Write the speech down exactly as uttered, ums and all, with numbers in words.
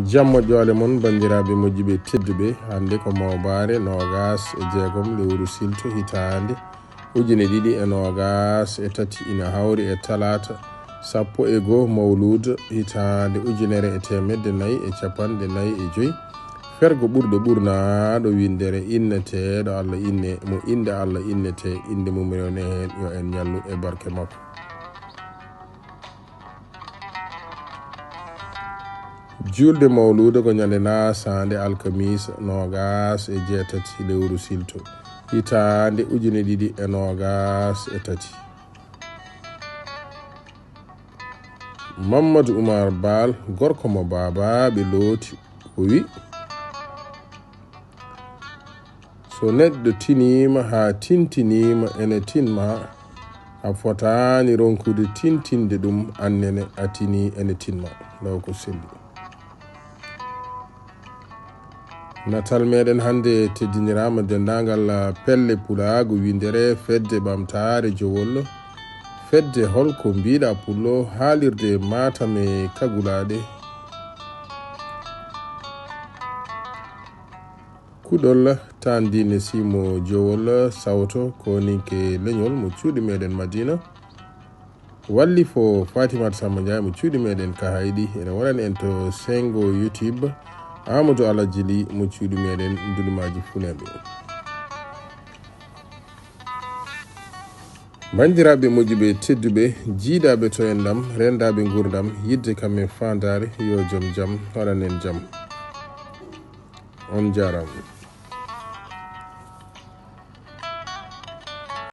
Jam moƴƴoole mon, banndiraaɓe moƴƴuɓe tedduɓe. Hannde ko mawbaare noogaas e jeegom lewru silto hitaande ujine ɗiɗi e noogaas e tati, ina hawri e talaata sappo e goo mawluud hitaande ujunere e teemedde nayi e capanɗe nayi e joy. Fergo ɓurɗo ɓurnaaɗo winndere inneteeɗo Allah inne mo innde Allah innetee, innde mum rewne heen, yo en ñallu e barke makko. Juulde mawluuda ko ñande naasaande alkamiisa noogaas e jeetati lewru silto hitaande ujine ɗiɗi e noogaas e tati. Mammadu Umar Baal, gorko mo baabaaɓe looti, o wi, so neɗɗo tiniima haa tintiniima ene tinma, a fotaani ronkude tintinde ɗum annene a tinii ene tinma. Law ko selli. Natal meɗen hannde teddiniraama denndaangal pelle pulaagu winndere fedde ɓamtaare Jowol, fedde holko mbiɗa pullo, haalirde Matam e kagulaaɗe. Kuɗol tan diine simo Jowol sawto ko ninke leñol mo cuuɗi meɗen Madina. Wallifo Fatimata Samba Ndiaye mo cuuɗi meɗen Kahayɗi, ene wonani en to sengo YouTube, Amadou Alhaji Ly mo cuuɗi meɗen Ndulumaaji Funeeɓe. Banndiraaɓe moƴƴuɓe tedduɓe, jiidaaɓe to enɗam, renndaaɓe nguurndam, yiɗde kam e faandaare, yo joom jam waɗan en jam. On njaaraama.